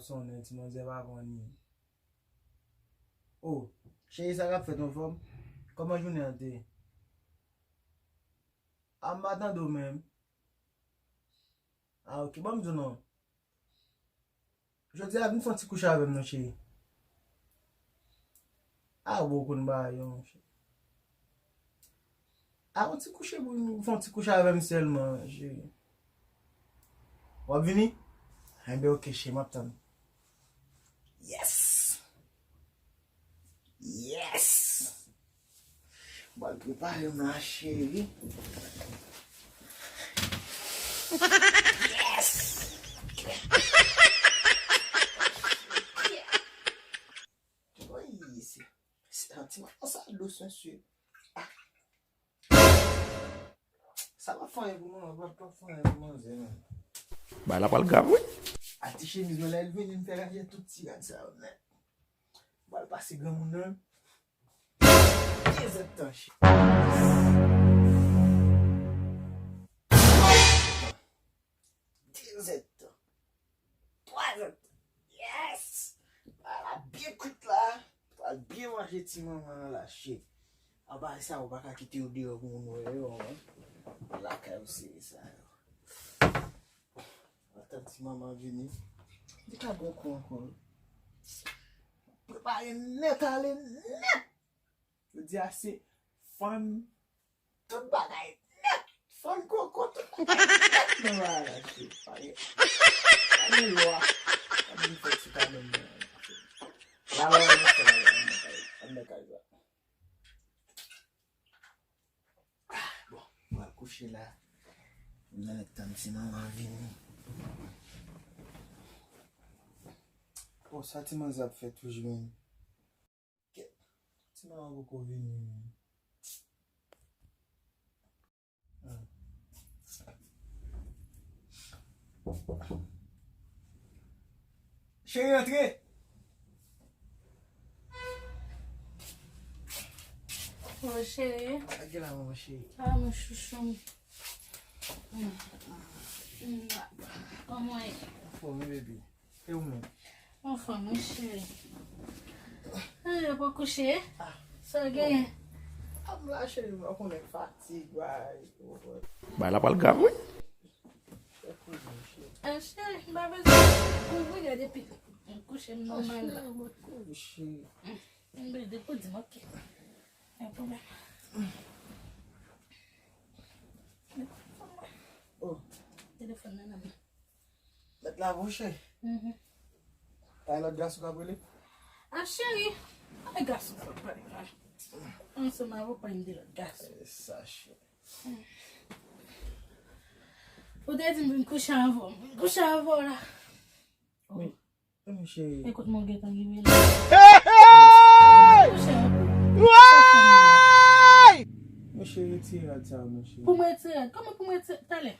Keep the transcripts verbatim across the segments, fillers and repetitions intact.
Sonnen, ti manzè pa konn anyen. Oh, cheri, sa k ap fèt, anfòm? Kòman jounen an te ye? A, m pa tande w menm. A, ok, ban m di w non. Jodi a, vin fè yon ti kouche avè m non, cheri. A, bon, ou konn bagay yo, monchè. A, yon ti kouche pou nou, fè yon ti kouche avè m sèlman, cheri. W ap vini? Enben, ok, cheri, m ap tann. Yes! Yes! M pral prepare m la, cheri. Yes! Woy, se, se santiman sa dous, mesye. Ah. Sa pa fè anyen pou mwen, pa, pa fè anyen pou manzè, menm. Bagay la pral grav, wi. A ti chemiz mwen la, l vini, m fè raje tout ti rad sa yo nèt. M pral pase granmoun nan. De zèdtan, cheri. De zèdtan. Twa zèdtan. Yes! Bagay la byen kwit la. Pral byen manje ti manman an la, cheri. Apa sa, ou pa ka kite yo deyò pou moun wè yo, wi. Lakay ou se sa yo. Atann ti manman vini. Li ka bon kou ankò. Prepare nèt ale nèt. Jodi a se fann tout bagay nèt. Fann koko, tout bagay nèt nan bagay la, cheri. Pa gen, pa gen lwa. Pa gen fèt sou kabann nan. La, la, la, la, la, la, la, la, la. Ah, bon, m al kouche la. M nan tann ti manman vini. Oh, sa ti manzè ap fè toujou menm. Kèt, ti manman poko vini menm. Ah. Cheri, antre. Bon, cheri. Lage la, manman cheri. Ah, mon chouchou. Mm. Mm. Kòman w ye? Anfòm, wi, baby. E ou menm? Anfòm, wi, cheri. Ah, ou pa kouche? Ah. Sa w genyen? Ah, m la, cheri, ou konnen fatig, bay. Bagay la pral grav, wi. Ah, cheri, m pa bezwen kouvri, gade, epi m kouche m nòmal la. M bezwen kouvri, cheri. M bezwen kouvri, ok. Pa gen pwoblèm. Oh. Telefòn nan nan men. Mèt la, monchè. Mhm. Pa gen lòt gason k ap rele? Ah, cheri. Ay, gason sa pale la. Ansanm avè w, pa gen de lòt gason. E sa, cheri. Ou te di m vin kouche avè w. M vin kouche avè w la. Wi. Wi, cheri. Ekout, mwen gentan rive la. Hey! Kouche avè w. Hey! Monchè, retire rad sa, monchè. Pou mwen retire rad? Kòman pou mwen retire? Talè.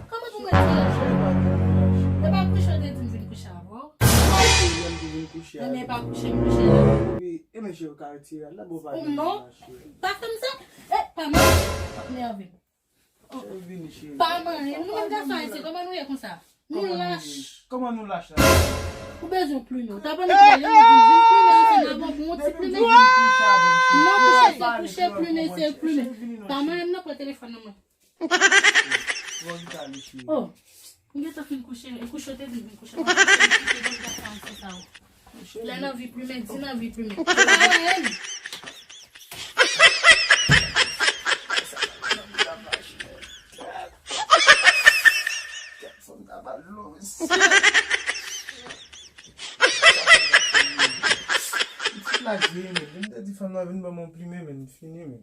Kòman pou mwen retire rad? Cheri, pa gen moun la, cheri. E pa kouche w te di m vin kouche avè w? Cheri, m te vin kouche avè w. Enben, e pa kouche m kouche la. Epi, e men cheri, ou ka retire rad la, bon, pa gen moun la, cheri. Non. Pa fè m sa. E, pa mwen. Pa nève m. Cheri, vini, cheri. Pa manyen. Nou menm gason ayisyen, kòman nou ye konsa? Nou lach. Kòman nou lach la? Ou bezwen plimen. Ou ta pa nan plimen, ou di vin plimen ansanm avè w, bon, ti plimen. Non, kouche se kouche, plimen se plimen. Pa manyen m nan, pran telefòn nan mwen. Oh, m gentan fin kouche. E kouche w te di m vin kouche. Lè nan vi plimen, di nan vi plimen. Pa manyen m. Kèt, fanm ta ba lòs. M ti plak veye, men. M te di fanm nan vin ban m yon plimen, men m fini, men.